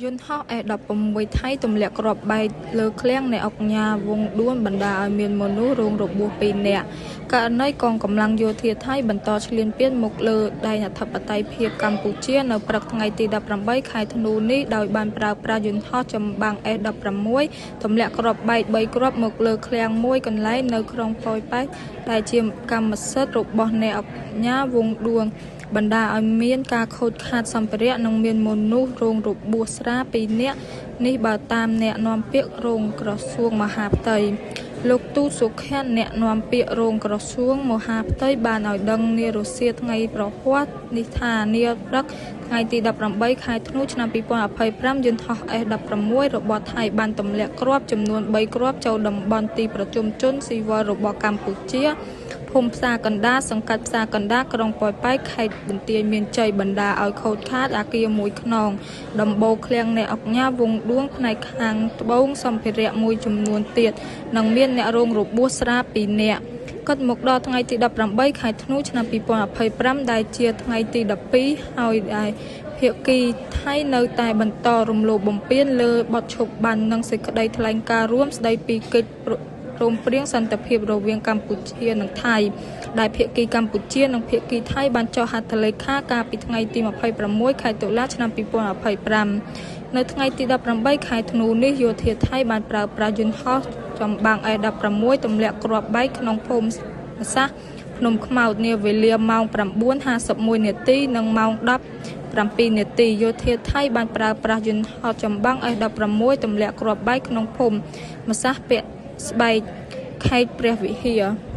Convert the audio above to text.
យន្តហោះ S16 ថៃទម្លាក់គ្រាប់បែកលើឃ្លាំងអ្នកឧកញ៉ា វង្ស ឌួន បណ្ដាលឲ្យមានមនុស្សរងរបួស ២ នាក់។ ករណីកងកម្លាំងយោធាថៃបន្តឈ្លានពានមកលើដែនអធិបតេយ្យភាពកម្ពុជានៅព្រឹកថ្ងៃទី១៨ ខែធ្នូនេះ ដោយបានប្រើប្រាស់យន្តហោះចម្បាំង S16 ទម្លាក់គ្រាប់បែក ៣ គ្រាប់មកលើឃ្លាំងមួយកន្លែងនៅក្រុងប៉ោយប៉ែត ដែលជាកម្មសិទ្ធិរបស់អ្នកឧកញ៉ា វង្ស ឌួង បណ្ដាលឲ្យមានការខូចខាតសម្ភារៈ និងមានមនុស្សរងរបួសស្រាល ២ នាក់ នេះបើតាមអ្នកនាំពាក្យរងក្រសួងមហាផ្ទៃ។ លោក ទូច សុឃៈ អ្នកនាំពាក្យរងក្រសួងមហាផ្ទៃបានឲ្យដឹងនារសៀលថ្ងៃព្រហស្បតិ៍នេះថា នាព្រឹកថ្ងៃទី១៨ ខែធ្នូ ឆ្នាំ២០២៥ យន្តហោះ S16 របស់ថៃបានទម្លាក់គ្រាប់ចំនួន ៣ គ្រាប់ចូលតំបន់ទីប្រជុំជនស៊ីវិលរបស់កម្ពុជា ភូមិផ្សារកណ្ដាល សង្កាត់ផ្សារកណ្ដាល ក្រុងប៉ោយប៉ែត ខេត្តបន្ទាយមានជ័យ បណ្ដាលឲ្យខូចខាតអគារមួយខ្នង ដំបូលឃ្លាំងអ្នកឧកញ៉ា វង្ស ឌួង ផ្នែកខាងត្បូងសម្ភារៈមួយចំនួនទៀត និងមានអ្នករងរបួសស្រាល ២ នាក់។ គិតមកដល់ថ្ងៃទី១៨ ខែធ្នូ ឆ្នាំ២០២៥ ដែលជាថ្ងៃទី១២ ហើយដែលភាគីថៃនៅតែបន្តរំលោភបំពានលើបទឈប់បាញ់ និងសេចក្តីថ្លែងការណ៍រួមស្តីពីកិច្ចព្រមព្រៀងសន្តិភាពរវាងកម្ពុជានិងថៃ ដែលភាគីកម្ពុជានិងភាគីថៃបានចុះហត្ថលេខាកាលពីថ្ងៃទី២៦ ខែតុលា ឆ្នាំ២០២៥។ នៅថ្ងៃទី១៨ ខែធ្នូនេះ យោធាថៃបានប្រើប្រាស់យន្តហោះចម្បាំង S16 ទម្លាក់គ្រាប់បែកក្នុងភូមិសាស្ត្រភ្នំខ្មោច នាវេលាម៉ោង ៩:៥១ នាទី និងម៉ោង ១០:០៧ នាទី យោធាថៃបានប្រើប្រាស់យន្តហោះចម្បាំង S16 ទម្លាក់គ្រាប់បែកក្នុងភូមិសាស្ត្រពាក់ស្បែក ខេត្តព្រះវិហារ។